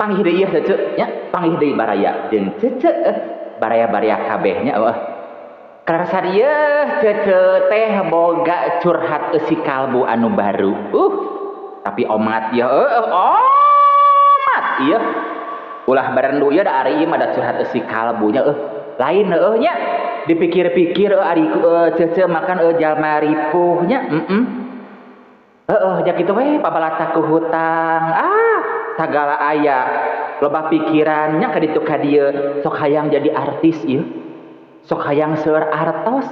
Panggih deui ieu Cece nya, panggih deui baraya jeung Cece baraya-baraya kabeh nya eueuh. Karasa ieu Cece teh boga curhat eusi kalbu anu baru. Tapi omat ya omat ieu. Ulah barendu ieu da ari ieu mah da curhat eusi kalbunya lain heueuh nya. Dipikir-pikir ari Cece makan jalma ripuh nya. Heeh ja kitu we pabalata ku hutang. Sagala aya loba pikirannya ka ditu ka dieu sok hayang jadi artis ieu. Sok hayang seueur artos.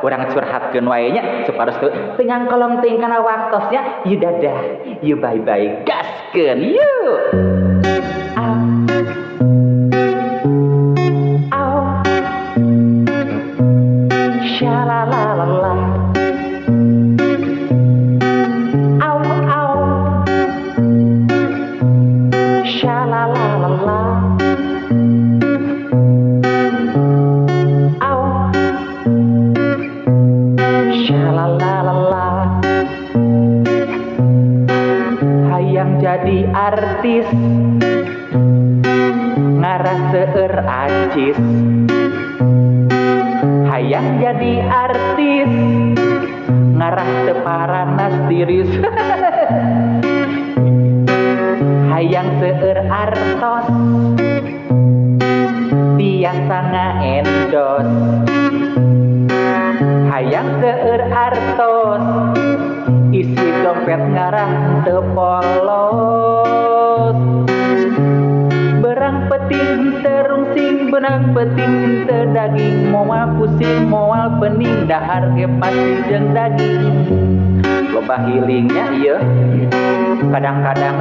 Urang curhatkeun wae nya supados teu nyangkolong teuing kana waktosnya. Yeuh dadah, yeuh bye bye, gaskeun yeuh. Au shalalalala. Au au shalalalala. Au shalalalala. Hayang jadi artis ngarah seueur acis. Hayang jadi artis ngarah teu paranas tiris. Hayang seueur artos biasa ngaendos. Hayang seueur artos isi dompet ngarah teu polos. Berang peting terungsing, benang peting teu daging, moal pusing moal pening, dahar ge pasti jeung daging. Loba hilingnya ieu kadang-kadang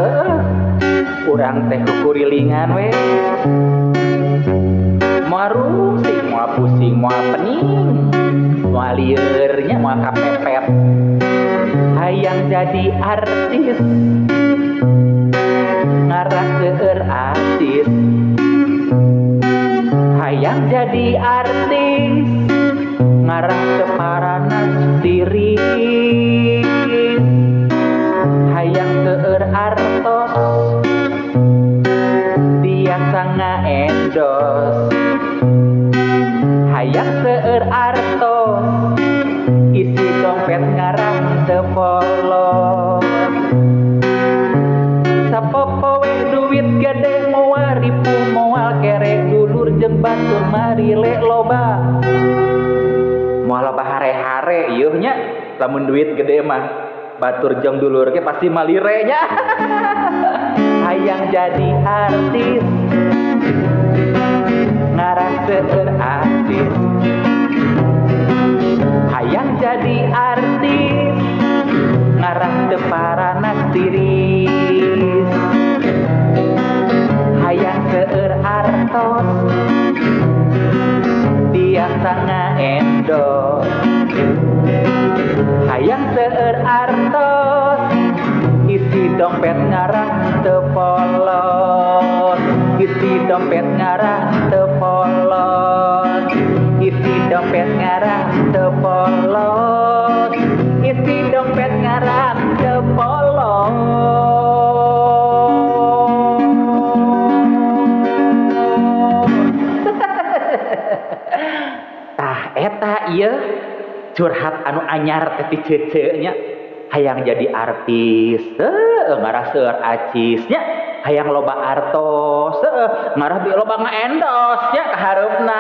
urang teh kukurilingan we. Moal rungsing, moal pusing, moal pening, moal lieur nya, moal kapepet. Hayang jadi artis ngarah seueur artis. Hayang jadi artis ngarah teu paranas tiris. Hayang seueur artos biasa ngaendos. Hayang seueur artos isi dompet ngarah teu polos. Sapopoe duit gede moal ripuh moal kere, dulur jeung batur marile loba. Moal loba hare-hare ieu nya, lamun duit gede mah batur jeung dulur ge pasti malire nya. Hayang jadi artis ngarah seueur artis. Hayang jadi artis ngarah teu paranas tiris. Hayang seueur artos biasa ngaendos. Hayang seueur artos isi dompet ngarah teu polos. Isi dompet ngarah teu polos. Isi dompet ngarah teu polos. Isi dompet ngarah teu polos. Tah eta ieu curhat anu anyar teh ti Cece nya. Hayang jadi artis ngarah seueur acis nya. Hayang loba artos ngarah loba ngaendos nya ka hareupna.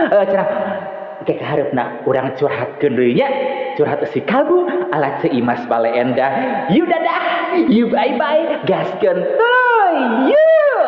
Cenah ke kahareupna urang curhatkeun deui nya. Curhat eusi kalbu ala Ceu Imas Baleendah. Yeuh dadah, yeuh bye bye, gaskeun tuluy yeuh.